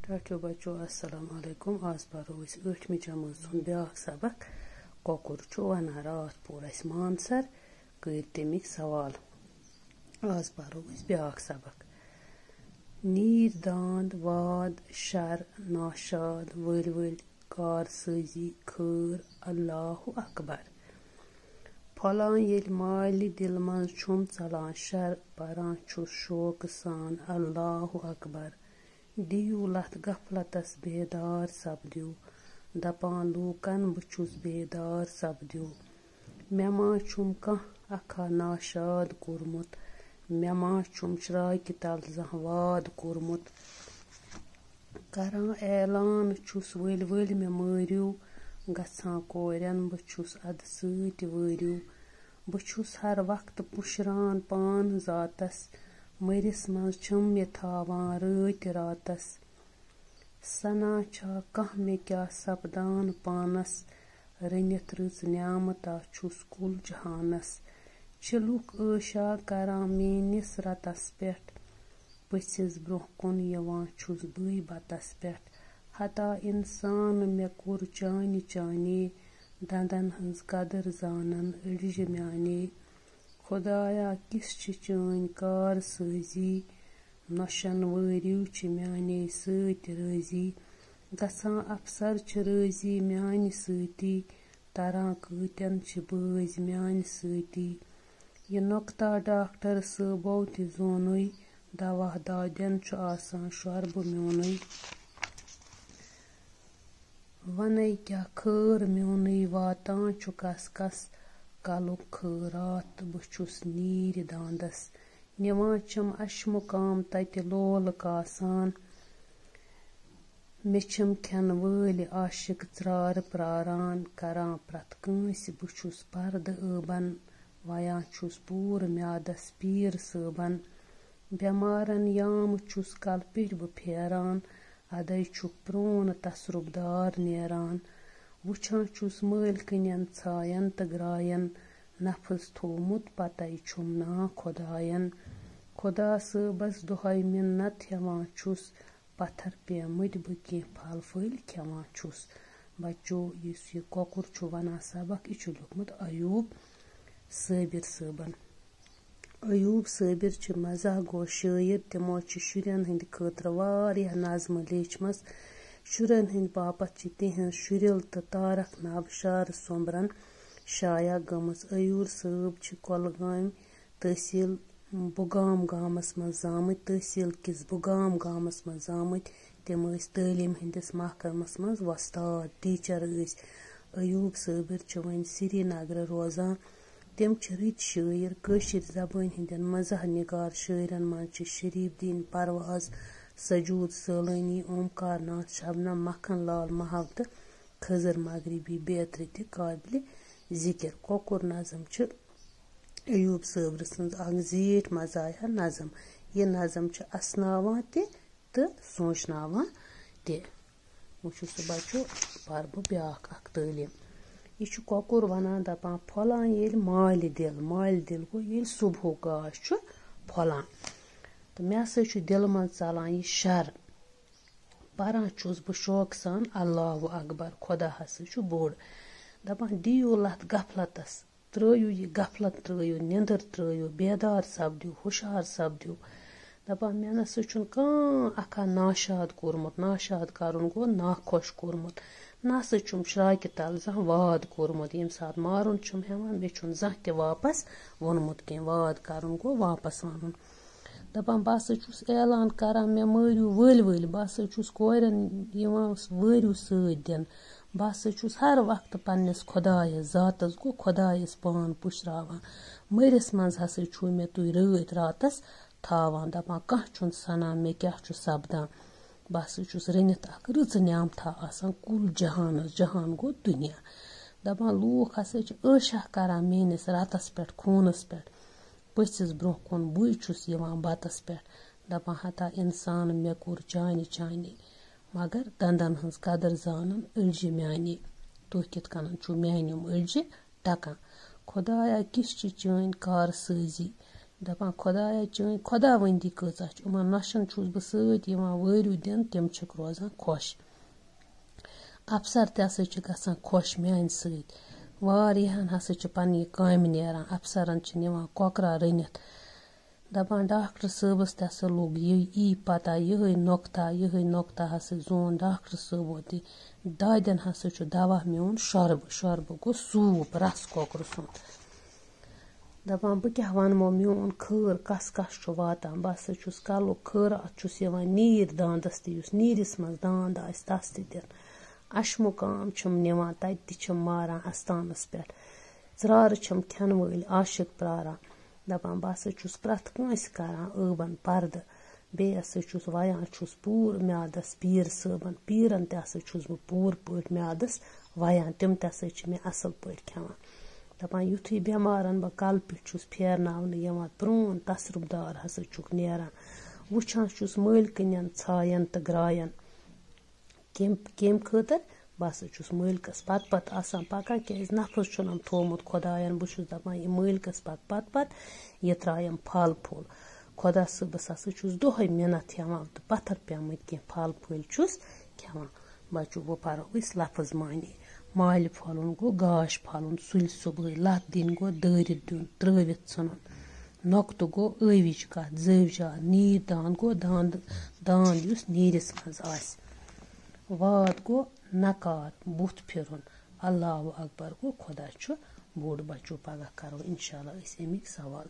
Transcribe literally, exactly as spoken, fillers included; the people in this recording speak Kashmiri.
ٹاٹھیو بچو، السلام علیکم۔ آز پرو أسۍ ٲٹھمہِ جمٲژ ہُنٛد بیٛاکھ سبق۔ کۄکُر چھُ ونان، راتھ پوٚر اَسہِ مانسر، کٔرۍ تٔمِکۍ سوال۔ آز پرو أسۍ بیٛاکھ سبق۔ نیٖرۍ داند، واد، شر، ناشاد، ؤلۍ ؤلۍ، کار سٲزی، خٲر، اللہ اکبر۔ پھۄلان ییٚلہِ مالہِ دِلہٕ منٛز چھُم ژلان شر، پران چھُس شوقہٕ سان اللہ اکبر۔ دِیِو لَتھ غفلتس بیدار سپدِو، دپان لوٗکن بہٕ چھُس بیدار سپدِو۔ مےٚ ما چھُم کانٛہہ اکھا ناشاد کوٚرمُت، مےٚ ما چھُم شراکہِ تل زانٛہہ واد کوٚرمُت۔ کران اعلان چھُس ؤلۍ ؤلۍ مےٚ مٲرِو، گژھان کورٮ۪ن بہٕ چھُس ادٕ سۭتۍ وٲرِو۔ بہٕ چھُس ہر وقتہٕ پُشران پان ذاتس، مٔرِس منٛز چھِم مےٚ تھاوان رٲتۍ راتس۔ سنا چھا کانٛہہ مےٚ کیٛاہ سپدان پانس، رٔنِتھ رٕژ نعمتا چھُس کُل جہانس۔ چھِ لُکھ عٲشا کران میٲنِس رتس پٮ۪ٹھ، پٔژھِس برٛونٛہہ کُن یِوان چھُس بٕے بتس پٮ۪ٹھ۔ ہتا انسان مےٚ کوٚر چانہِ چانے، دندن ہٕنٛز قدر زانن أڈجہِ میانے۔ خدایا کِژھ چھِ چٲنۍ کار سٲزی، نۄشن وٲرِو چھِ میانے سۭتۍ رٲزی۔ گژھان افسر چھِ رٲزی میانہِ سۭتی، تران کۭتٮ۪ن چھِ بٲزۍ میانہِ سۭتی۔ یہِ نۄقطہ ڈاکٹر صٲبو تہِ زونُے، دوا دادٮ۪ن چھُ آسان شۄربہٕ میونُے۔ ونے کیٛاہ خٲر میونُے واتان چھُ کس کس، کلُک خٲرات تہٕ بہٕ چھُس نیٖرِ داندس۔ نِوان چھِم اَشہِ مُقام تَتہِ لولہٕ کاسان۔ مےٚ چھِم کھٮ۪ن وٲلۍ عاشق ژرارٕ پراران، کران پرٛٮ۪تھ کٲنٛسہِ بہٕ چھُس پردٕ ٲبن، ویان چھُس پوٗرٕ میادس پیٖر صٲبن۔ بٮ۪مارن یام چھُس کلہٕ پیٚٹھۍ بہٕ پھیران، ادے چھُکھ پرٛون تصرُف دار نیران۔ وٕچھان چھُس مٲلۍ کِنٮ۪ن ژھاین تہٕ گراین، نفس تھوٚومُت پتے چھُم نا خداین۔ خدا صٲبس دۄہے مِنت ہٮ۪وان چھُس، پتھر پیمٕتۍ بہٕ کینٛہہ پھل پھٔلۍ کھٮ۪وان چھُس۔ بچو، یُس یہِ کۄکُر چھُ ونان سبق، یہِ چھُ لیوٗکھمُت ایوب صٲبِر صٲبن۔ ایوب صٲبِر چھِ مزاح گو شٲعر، تِمو چھِ شُرٮ۪ن ہٕنٛدِ خٲطرٕ واریاہ نظمہٕ لیچھمَژ۔ شُرٮ۪ن ہٕنٛدِ باپتھ چھِ تِہنٛز شُرِل تہٕ تارک نابشار سومبرن شایع گٔمٕژ۔ ایوب صٲب چھِ کۄلگامہِ تحصیل بُگام گامَس منٛز زامٕتۍ۔ تحصیل کِس بُگام گامَس منٛز زامٕتۍ۔ تِم ٲسۍ تعلیٖم ہٕنٛدِس محکمَس منٛز وۄستاد، ٹیٖچر ٲسۍ۔ ایوب صٲبِر چھِ وۄنۍ سرینگرٕ روزان۔ تِم چھِ رٕتۍ شٲعر۔ کٲشِر زبٲنۍ ہٕنٛدٮ۪ن مزاح نگار شٲعرَن منٛز چھِ شریف دیٖن پرواز، سجود سٲلٲنی، اومکار ناتھ، شبنم مکھن لال محو تہٕ خضر مغربی بیترِ تہِ قٲبلِ ذِکر۔ کۄکُر نظم چھِ ایوب صٲبرٕ سٕنٛز اکھ زیٖٹھ مزاحیہ نظم۔ یہِ نظم چھِ اسناوان تہِ تہٕ سونٛچناوان تہِ۔ وۄنۍ چھُ سُہ بچو، پرٕ بہٕ بیٛاکھ اکھ تعلیٖم۔ یہِ چھُ کۄکُر ونان، دپان، پھۄلان ییٚلہِ مالہِ دِل، مالہِ دِل گوٚو ییٚلہِ صبحُک گاش چھُ پھۄلان، تہٕ مےٚ ہسا چھُ دِلہٕ منٛز ژلان یہِ شر۔ پران چھُس بہٕ شوقہٕ سان، اللہ اکبر، خدا ہسا چھُ بوٚڑ۔ دپان، دِیِو لتھ غفلتس، ترٲیِو یہِ غفلت، ترٲیِو نِندٕر، ترٲیِو بیدار سپدِو، ہُشار سپدِو۔ دپان، مےٚ نہ سا چھُنہٕ کانٛہہ اکھا ناشاد کوٚرمُت۔ ناشاد کرُن گوٚو ناخۄش کوٚرمُت۔ نہ سا چھُم شراکہِ تل زانٛہہ واد کوٚرمُت۔ ییٚمہِ ساتہٕ مارُن چھُم ہٮ۪وان، مےٚ چھُنہٕ زانٛہہ تہِ واپس ووٚنمُت کینٛہہ۔ واد کرُن گوٚو واپس وَنُن۔ دَپان، بہٕ ہسا چھُس اعلان کران، مےٚ مٲرِو ؤلۍ ؤلۍ، بہٕ ہسا چھُس کورٮ۪ن یِوان وٲرِو سۭتۍ دِنہٕ۔ بہٕ ہسا چھُس ہر وقتہٕ پننِس خۄدایس، ذاتس گوٚو خۄدایس پان پُشراوان۔ مٔرِس منٛز ہسا چھُو مےٚ تُہۍ رٲتۍ راتس تھاوان۔ دَپان، کانٛہہ چھُنہٕ سنان مےٚ کیٛاہ چھُ سپدان۔ بہٕ ہسا چھُس رٔنِتھ اکھ رٕژ نعمتھا آسان کُل جہانس، جہان گوٚو دُنیا۔ دَپان، لوٗکھ ہسا چھِ عٲشہ کران میٲنِس رتس پٮ۪ٹھ، خوٗنس پٮ۪ٹھ۔ پٔژھِس برٛونٛہہ کُن بٕے چھُس یِوان بَتَس پٮ۪ٹھ۔ دَپان، ہتا اِنسان مےٚ کوٚر چانہِ چانے، مگر دَنٛدَن ہٕنٛز قدٕر زانَن أڈجہِ میانے۔ تُہۍ کِتھ کٔنۍ چھُو میانہِ یِم أڈجہِ ٹَکان؟ خۄدایا، کِژھ چھِ چٲنۍ کار سٲزی؟ دَپان، خۄدایا چٲنۍ خۄداوندی کۭژاہ چھِ، یِمَن نۄشَن چھُس بہٕ سۭتۍ یِوان وٲرِو دِنہٕ، تِم چھِکھ روزان خۄش۔ اَفسَر تہِ ہسا چھِ گژھان خۄش میٛانہِ سۭتۍ۔ واریاہَن ہسا چھِ پَنٕنہِ کامہِ نیران، اَفسَرَن چھِ نِوان کۄکرا رٔنِتھ۔ دَپان، ڈاکٹر صٲبَس تہِ ہسا لوٚگ یہِ، یی پَتہ، یِہوٚے نۄقطہ، یِہوٚے نۄقطہ ہسا زون ڈاکٹر صٲبو تہِ۔ دادٮ۪ن ہسا چھُ دوا میون شۄربہٕ، شۄربہٕ گوٚو سوٗپ، رَس کۄکرٕ سُنٛد۔ دَپان، بہٕ کیٛاہ وَنمو، میون خٲر کَس کَس چھُ واتان؟ بہٕ ہسا چھُس کَلُک خٲرات چھُس یِوان نیٖرۍ داندَس تہِ، یُس نیٖرِس منٛز داند آسہِ، تَس تہِ دِنہٕ۔ اَشمُقام چھِم نِوان، تَتہِ تہِ چھِم ماران اَستانَس پٮ۪ٹھ۔ ژرٛارٕ چھِم کھٮ۪نہٕ وٲلۍ عاشق پرٛاران۔ دَپان، بہٕ ہسا چھُس پرٛٮ۪تھ کٲنٛسہِ کران ٲبَن پَردٕ۔ بیٚیہِ ہسا چھُس وَیان چھُس پوٗرٕ میٛادَس پیٖر صٲبَن۔ پیٖرَن تہِ ہسا چھُس بہٕ پوٗرٕ پٲٹھۍ میٛادَس وَیان۔ تِم تہِ ہسا چھِ مےٚ اَصٕل پٲٹھۍ کھٮ۪وان۔ دَپان، یُتھُے بٮ۪مارَن بہٕ کَلہٕ پیٚٹھۍ چھُس پھیرناونہٕ یِوان، پرٛون تصرُف دار ہسا چھُکھ نیران۔ وٕچھان چھُس مٲلکٕنٮ۪ن ژھایَن تہٕ گرٛایَن۔ کَمہِ، کَمہِ خٲطرٕ؟ بہٕ ہسا چھُس مٲلکَس پَتہٕ پَتہٕ آسان پَکان، کیٛازِ نفس چھُنَم تھوٚومُت خۄدایَن۔ بہٕ چھُس دَپان، یہِ مٲلکَس پَتہٕ، پَتہٕ، پَتہٕ، یہِ ترٛایَم پھل پھوٚل۔ خۄدا صٲبَس ہسا چھُس دۄہَے مِنت ہٮ۪وان تہٕ پَتھر پیوٚمُت کینٛہہ پھل پھٔلۍ چھُس کھٮ۪وان۔ بَچو، وۄنۍ پَرو أسۍ لفظ معنی۔ مالہِ پھۄلُن گوٚو گاش پھۄلُن، سُلہِ صُبحٲے لَتھ دِنۍ گوٚو دٲرِتھ دیُن، ترٛٲوِتھ ژھٕنُن۔ نۄقطہٕ گوٚو ٲوِج کَتھ، زٲوجار، نیٖر داند گوٚو داند، داند یُس نیٖرِس منٛز آسہِ۔ واد گوٚو نکار، بُتھ پھِرُن۔ اللہ اکبر گوٚو خۄدا چھُ بوٚڑ۔ بَچو، پگاہ کَرو اِنشاء اللہ أسۍ اَمِکۍ سوال۔